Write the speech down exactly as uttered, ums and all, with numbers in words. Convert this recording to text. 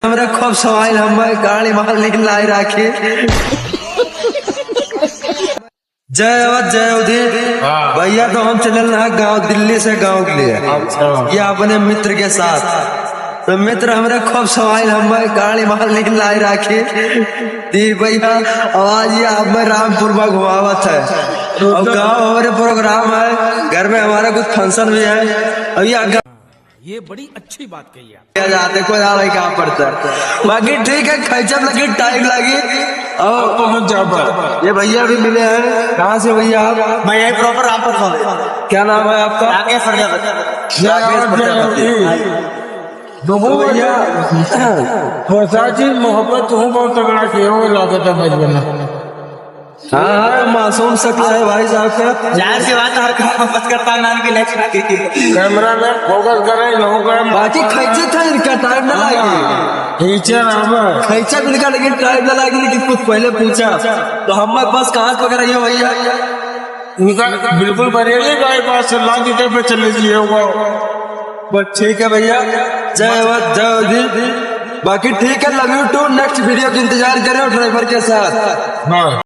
हमरे खूब सवाइल, हम गाड़ी माल नहीं लाई राखी। जय अवध, जय अवधी। हाँ। भैया, तो हम चलल रहा गाँव, दिल्ली से गाँव के लिए। अच्छा। ये अपने मित्र के साथ। तो मित्र हमरे खूब सवाइल, हम गाड़ी माल नहीं लाई राखी। ती भैया, आवाज ये आप में रामपुर में घुमावत है। और गाँव हमारे प्रोग्राम है, घर में हमारा कुछ function भी है। अब ये ये बड़ी अच्छी बात कही आप। क्या जाते, कोई आ भाई कहाँ पड़ता है। बाकी ठीक है, खैचब लगी, time लगी। और अब पहुंच जाबा। ये भैया भी मिले हैं। कहाँ से भैया आप? मैं यही proper रामपुर से हूँ। क्या नाम है आपका? राकेश प्रजापति। राकेश प्रजापति। देखो तो भैया, भैया, फसाची मोहब्बत तो बहुत तगड़ा किया हो, लागत है बचपन में। हाँ, हाँ, मासूम शक्ल है भाई साहब का। जाहिर सी बात है, हर काम बस करता नाम की next ना की। Camera में focus करें, लोगों का बाकी खींचे था, इनका time ना लगे। खींचे ना बस। खींचा इनका, लेकिन time ना लगे, लेकिन कुछ पहले पूछा। तो हम बस कहाँ पकड़ रही हो भैया? इनका बिल्कुल बरेली bypass से लागी पे चले जिए होगा। बस ठीक है भैया, जय अवध, जय अवधी। बाकी ठीक है, love you too, next video का इंतजार करें driver के साथ। हाँ।